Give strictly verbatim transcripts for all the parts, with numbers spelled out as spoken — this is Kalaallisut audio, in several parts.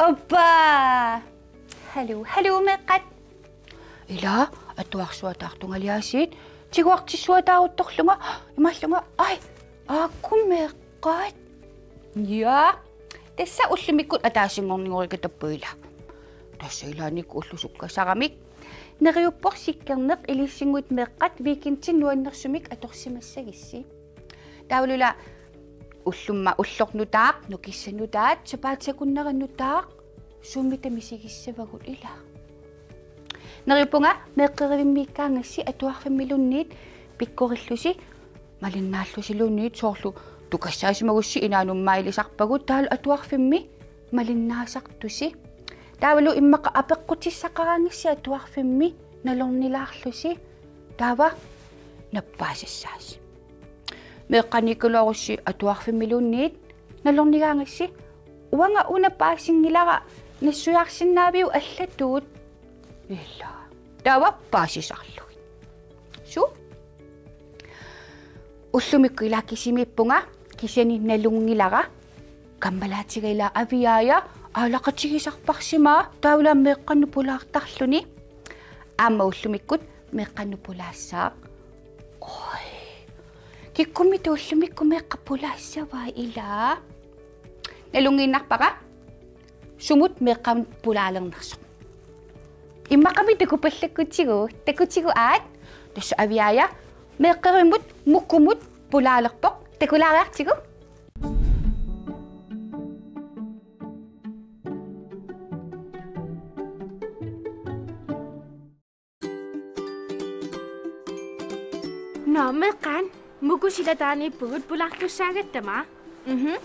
Uppa! Haluu, haluu meeqqat. Ila, atuarsuataartungaliaasiit, tiguartissuataaruttorlunga, imaallunga, ai, aakkumi meeqqat. Ja, tassa ullumikkut ataasinngorninngorikatappuila. Tassa ilaannikkut ulloq sukkasaramik. Neriuppoq Sikkerneq, ilissinnut meeqqat weekendimi nuannersumik atorsimassagissi. Taavalu ila ullumma ulloq nutaaq, nukissaq nutaat, sapaatip akunnera nutaaq, Zoomita misigissavagut ila. Neriuppunga meeqqerivimmiikkaangassi atuarfimmiluunniit pikkorillusi, malinnaallusiluunniit, soorlu tukassaassimagussi inaanut mailisarpagut taavalu atuarfimmi malinnaasartusi. Taavalu immaqa apeqqutissaqaraangassi atuarfimmi nalornilaarlusi. Taava nappaasassaasi. Meeqqaniikkaluarussi atuarfimmiluunniit nalornigaangassi uanga una paasinngilara nassuiarsinnaaviuk allatut. Ila. Taava paasisarlugit. Suu. Ullumikkut ila kisimiippunga, kisianni nalunngilara. Kammalaatiga ila Aviaja aalaqatigisarparsimaa taavalu meeqqannut pulaartarluni. Aamma ullumikkut meeqqannut pulaassaaq. Oj. Kikkummita ullumikkut meeqqat pulaassavai ila? Nalunngiinnarpara sumut meeqqanut pulaalernersoq. Immaqami takupallakkutsigu, takutigu aat, tassa Aviaja meeqqerivimmut Mukumut pulaalerpoq, takulaariartigu. Nå, meeqqat, Muku silataaniippugut pulaartussaagatta, aa? Mhm.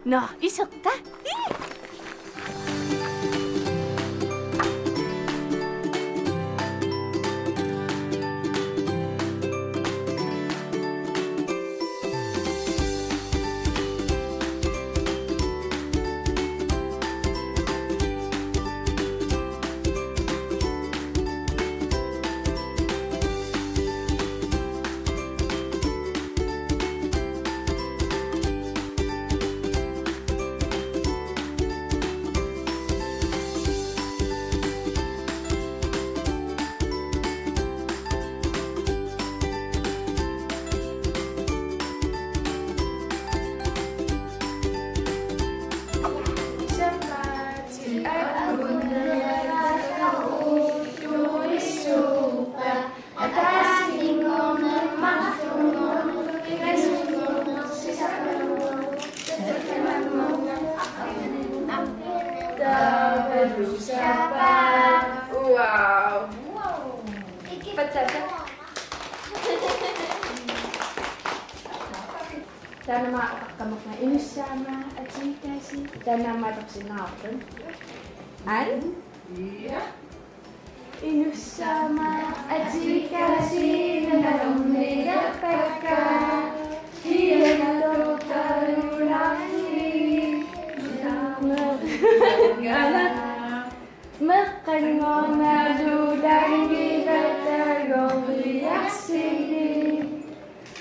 Nå, iserta. Ii! Wow. Taanna aamma oqaqqammerpunga: Inussaama atiikasi. Taanna aamma atorsinnaarput. An? Ja. Inussaama atiikasi nalornilerpakka. Hiianatoortarunarli. Meeqqanngornalu langilataagoriarsini.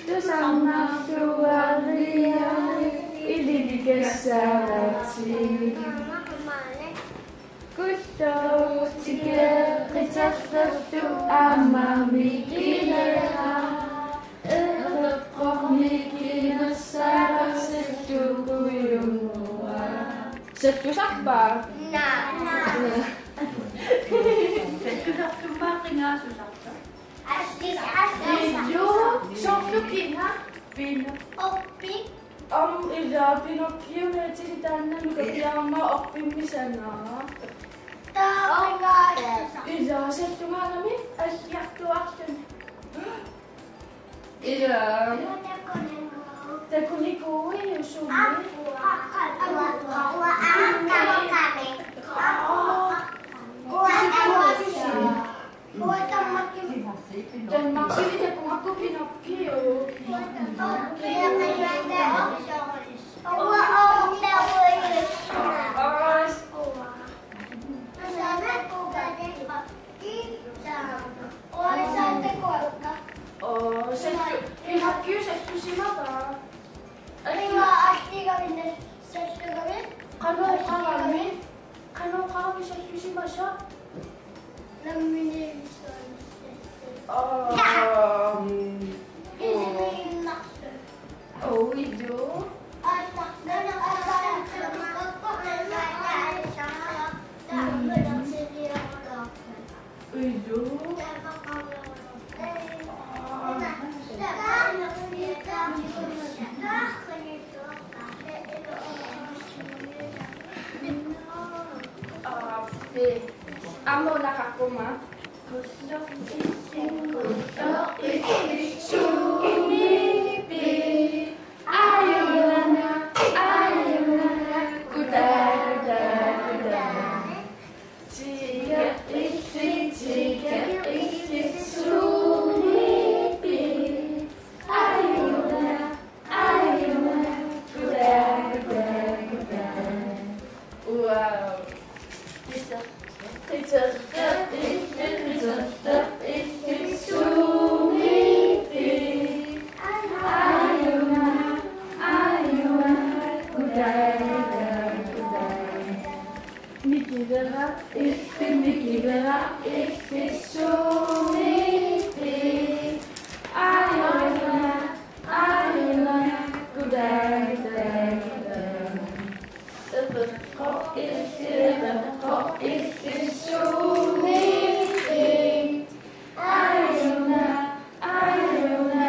Tusarnaartuariarli ililikassaratik. Kulloq tikeqqiterlertu aamma mikineraa. Eqqormikinersaarasattukujunnguaq. Sattusarpa? Naa. Sattusartummaa qingaasusarpa? Assis, assis. Illu, soorlu kinga? Pino. Orpi. Am, ila, Pinocchio meeting taanna nukapiarama orpimmi sanaa. Taa, orpi. Ila, sattungaarami alliartuaarluni. Ila. Takunikuuiuk sumi? Danmarkimi takuakku Pinocchio. Oras. Oo, sallu-, Pinocchio sallusimavaa. Ima alligami sallugamik. Qanoq oqarami? Qanoq oqarami sallusimasaq? Nammineq. Aam. Oijo. Oijo. Aap, pe. Aamma una qaqquma. Wow. Mikivera, ikki, mikivera, ikki, sumipi. Ajuna, ajuna, kuda, kuda, kuda. Epeqqoq, ikki, epeqqoq, ikki, sumipi. Ajuna, ajuna,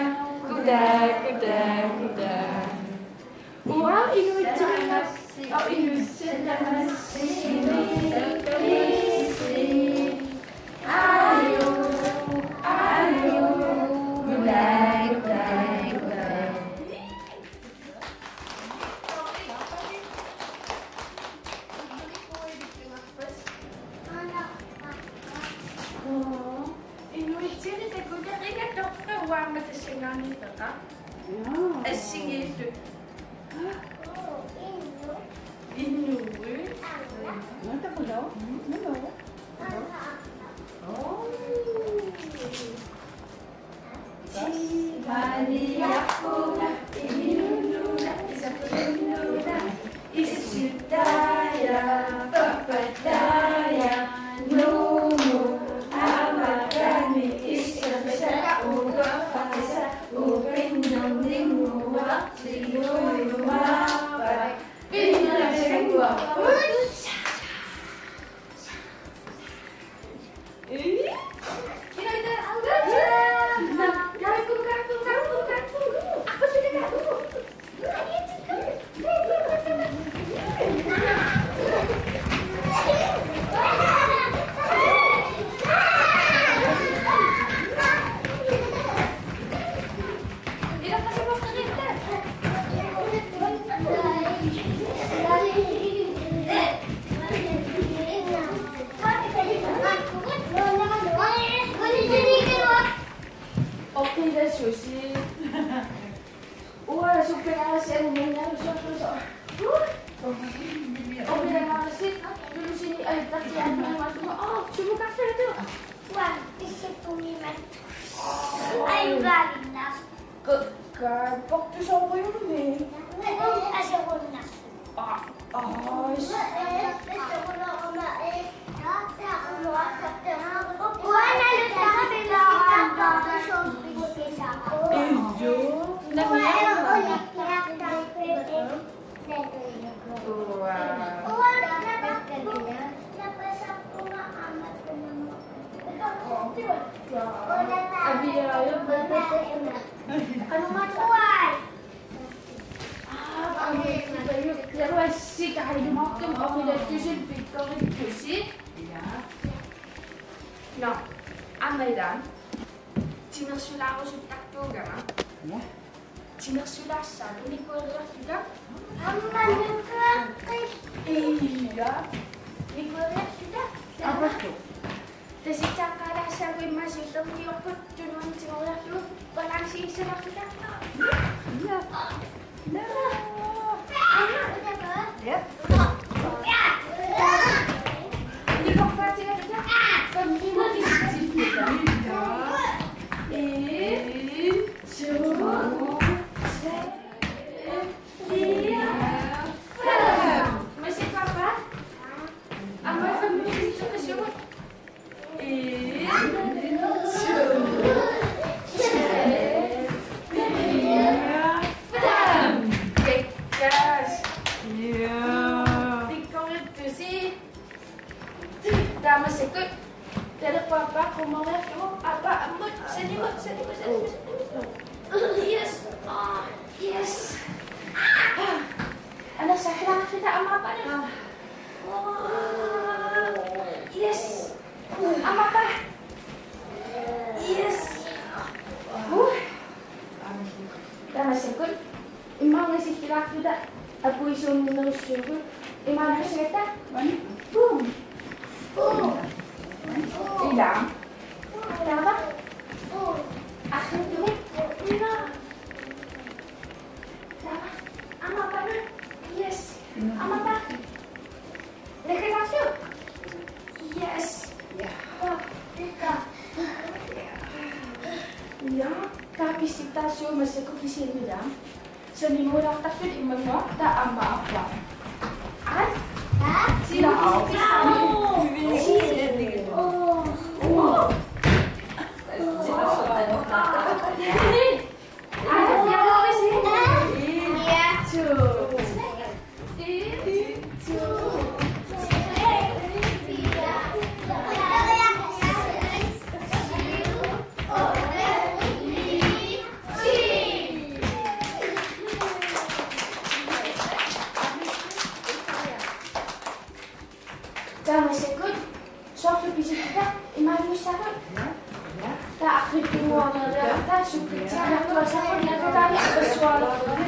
kuda, kuda, kuda. Uanga inuit tamassi, oh, inuit tamassi, inuit tamassi. Ayu, ayu, gulai, gulai, gulai. Inuit tamassi takuteqinga toqqaannarlugu tassanngaanniit peqarpoq. Jaa. Assigiilluta. Inuit. Nå, takulo. Nå, nå. Oh. Timaaniarpunga, inunnuna, isakunnuna, issitaaja, pappataaja, nuumu, aamma kaami, issaqisa, ugaqqaqisa, upinnarninguaq, tilujumaappa, pinnarsinguaq. Oqilaassusi. Uanga suppigaasianni minnalu soorluso. Oqilaassi, tulusini ajuttartiaannarmat. Oh, sumukarlugu. Uanga issippungimat. Ai, vaavinna. Ka, ka, portusoorujuni. Aserunna. Aa, aa, is. Iyo. Uanga. Aviayo. Anu matuai. Nå, aamma ila timersulaarusuttaartuugama. Ja. Timersulaassaagut nikueriarluta. Aamma nikueqqis. Ila. Nikueriarluta. Aappalu. Tasitsaqqaalaassaagut immaqa siullerniorput tunuani tigoriarlugu balanceiinnarluta. Ja. Ja. Nikorpaatigaluta. Femminik isitsilluta. En, to, tre, fire, fem. Masipapa. Immaqa sikkilaaqqita apuisuunnerussuugut. Imaannassagatta. Boom. Boom. Ila. Taava. Arriittumik. Ila. Taava. Aamma pana. Yes. Aamma pana. Nakalaarlu. Yes. Ja. Taava. Ja. Taava pissutsit taassuma massakkut kisianni ila. Sanimuulaartarluta immannguaq taava aamma arpaa. Aat? Aat? Sila aap. Sila. Oh. Oh. Aat, ja. Two. Two. Taava massakkut soorlu pisikkutta imaannussaagut. Taava arriitsunnguugaluarluta taava sukkatsigiartuaassapput nakataani appassuaalerput.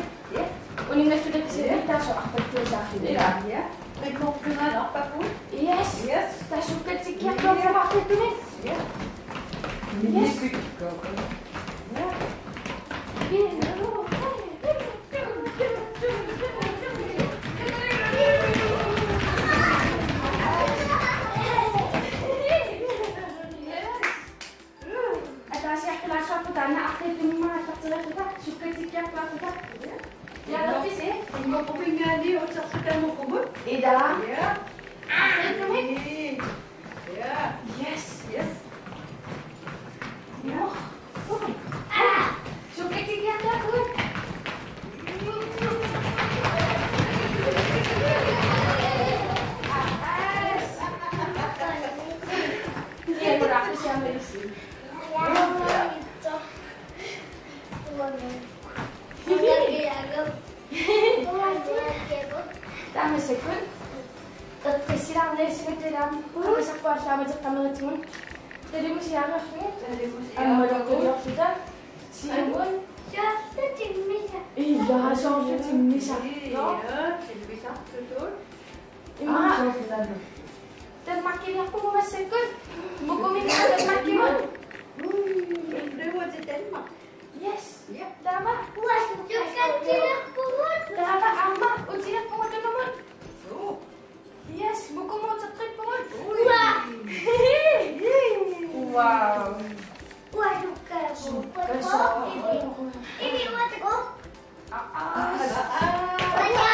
Uninngassuta kisianni taava soorlu arpattuusaarluta. Ja. Rikkortunaat arpakku. Yes. Yes. Taava sukkatsikkiartuaarluta arriittumik. Ja. Yes. Ja. Ataasiarput taanna arriitsunnguugaluarluta sukkatsikkiartuaarluta. Ja, lo pisi. Ingoqqupinngaanniit utersutamukkumut. Ila. Ja. Arriittumik. Ja. Yes. Yes. Ja. Ah. Sukkatsikkiartuaarpugut. Taava massakkut eqqissilaarniassagatta ilaa. Aamma saqqu allaammat eqqameritigut. Talimusiareerlugu. Talimusiareerlugu. Aamma lokkiliorluta. Siumut. Soorlu timmisaq. Ila, soorlu timmisaq. Ila, timmisartutut. Immaqa. Aa, soorlu. Danmarkiliorpugut massakkut. Mukuminnga Danmarkimut. Ui, flyver til Danmark. Yes. Ja. Taava. Uanga sukkatsikkiarpugut. Taava aamma utilerpugut tunumut. Suu. Yes, mukumut uteqqippugut. Ui. Uanga. Wow. Uanga sukkasoo. Sukkasoo. Ivi, ivi, uanga. Aa, aa. Uanga.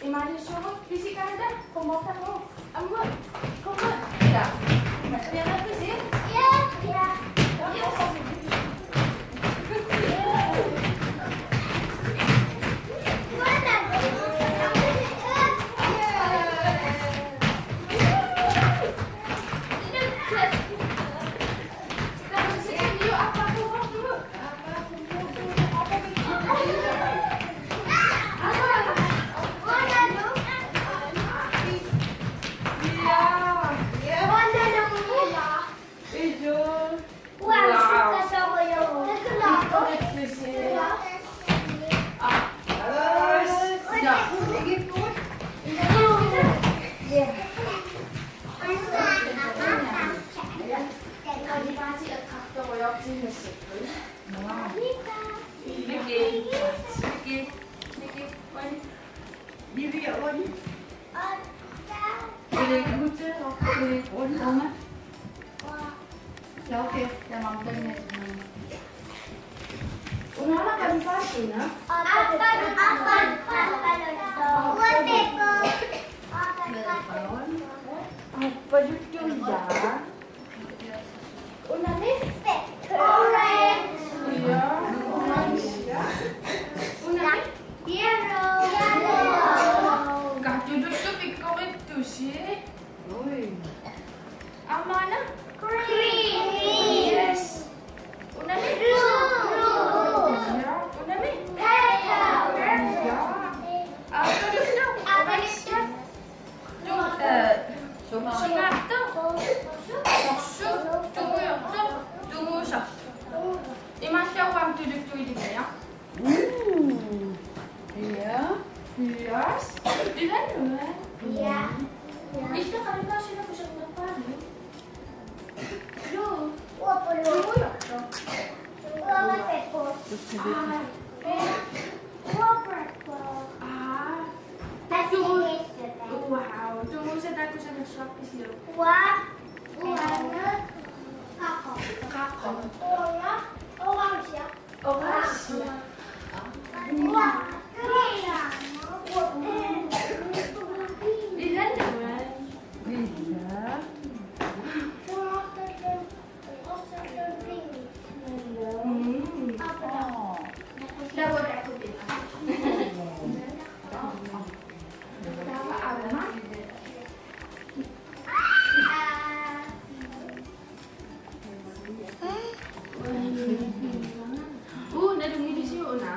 Imaaliussuugut, pisikkatta, qummukartaruit, ammut, qummut, ila. Imaaliussuugut, pisi? Ja, ja. Yes. Wow. Una la campagna. Appaluttuja. Unami? Orange. Ja, orange. Unami? Yellow. Katututtu pikkorittusi. Ui. Aamma una? Green. Yes. Unami? Blue. Ja, unami? Purple. Ja, Ilannguaq? Ja. Ja. Illit qalunnaarsimanerpit kusanarpaaviuk? Juu. Uanga pulu. Juu, juu. Uanga peppu. Aa. Uanga peppu. Aa. Tassa. Wow. Tuusa takusanarsuarpisiuk? Uanga. Uanga. Qaqortoq. Qaqortoq. Uanga. Orange. Orange. Ilannguaq? Vilja. Mm. Taava aamma. Uu, nalunngilarsi una?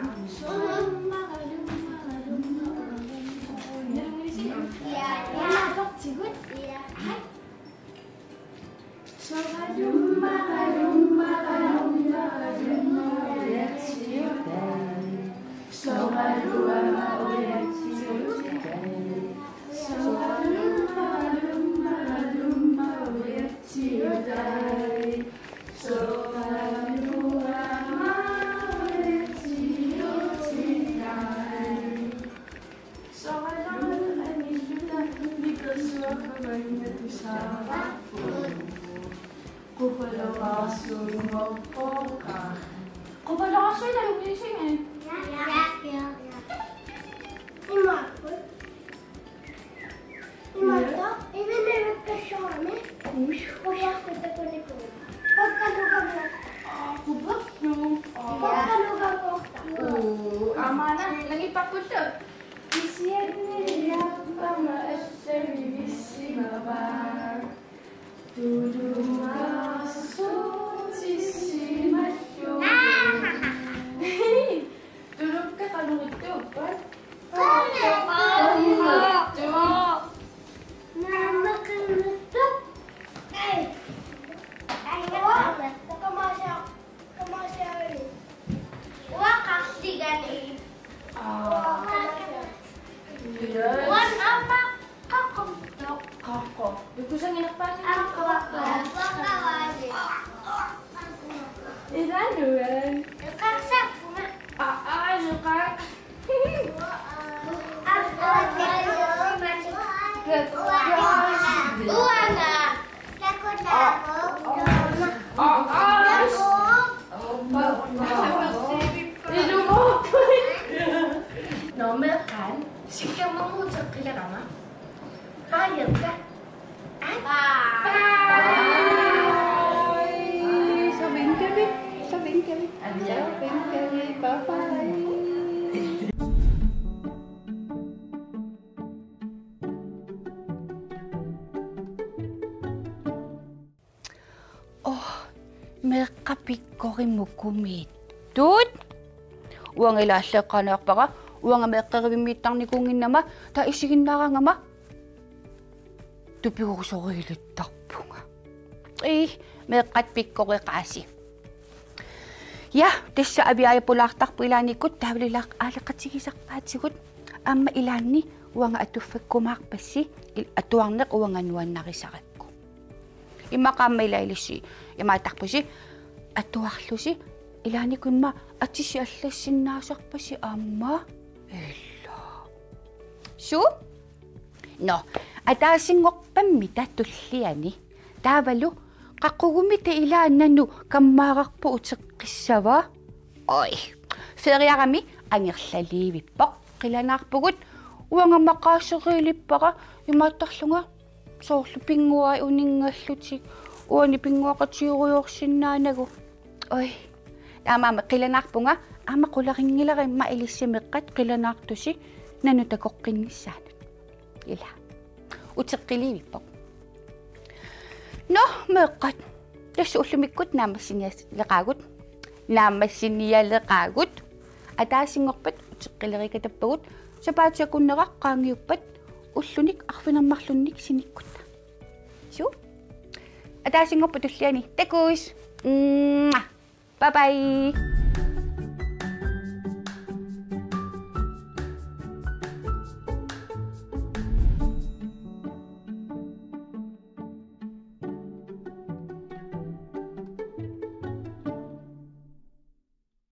Nalunngilarsi? Ja, ja. Una atortigut? Ja. Hai. Soraluarama anilluta nikersuakkumanna tusaavarput. Qupaloqarsuunngorpoq. Qupaloqarsuit nalunngilarsi? Ja. Ja. Imaapput. Imaattoq, ivinnerukkassuarami. Uish. Qujaqqut takunikuuvoq. Qupalugama. Aa, qupallu. Aa. Qupalugama. Uu, aamma nangippakkullu. Kisianni aappama assami vissimavaa. Tulukkaarsuutissimallugu. Tulukkat qanoq ittuuppat? Qanoq ittuuppat? Naammaqinnittoq. Ai. Ai, uanga. Uanga qarliganik. Aa. Uanga aamma qaqortoq. Qaqortoq. Nukusanginerpaani qaqortoq. Ilannguaq? Eqqarsarpunga. Aa, aa, eqqaa. Uanga. Aa, aa. Ilumoorpoq. Nå, meeqqat, sikkermut uteqqilerama. Baajerta. Bye. Bye. Soqutiginngilagut. Soqutiginngilagut. Adieu. Soqutiginngilagut. Bye bye. Uu, meeqqat pikkorimut kumiittut. Uanga ilaalleqqaaniarpara, uanga meeqqerivimmiittarnikuunnginnama, taava isiginnaaraangama tupiguusoriilittarpunga. Ii, meeqqat pikkoreqaasi. Ja, tassa Aviaja pulaartarpoq ilaannikkut taavalu ilaat aalaqqatigisarpaatigut. Aamma ilaanni uanga atuffakkumaarpassi, il-, atuarneq uanga nuannarisarakku. Immaqa aamma ilaa ilissi imaattarpusi atuarlusi ilaannikkut immaqa atissi allassinnaasarpasi aamma. Ila. Suu? Nå, ataasinngorpammita tulliani. Taavalu, qaqugumita ilaa nanu kammaararpoq uteqqissava? Oj, feriarami angerlaliivippoq. Qilanaarpugut, uanga maqaaseriilippara imaattarlunga soorlu pinnguaat uninngallutik, uani pinnguaqatigerujoorsinnaanagu. Oj, taamaammat qilanaarpunga, aamma qularinngilara immaqa ilissi meeqqat qilanaartusi nanu takoqqinnissaanut. Ila. Uteqqiliivippoq. Nå, meeqqat. Tassa ullumikkut naammassinialeqaagut. Naammassinialeqaagut. Ataasinngorpat uteqqilerikatappagut. Sapaatip akunnera qaangiuppat ullunik arfineq-marlunnik sinikkutta. Suu. Ataasinngorpat tulliani. Takuss. Mwah. Bye bye.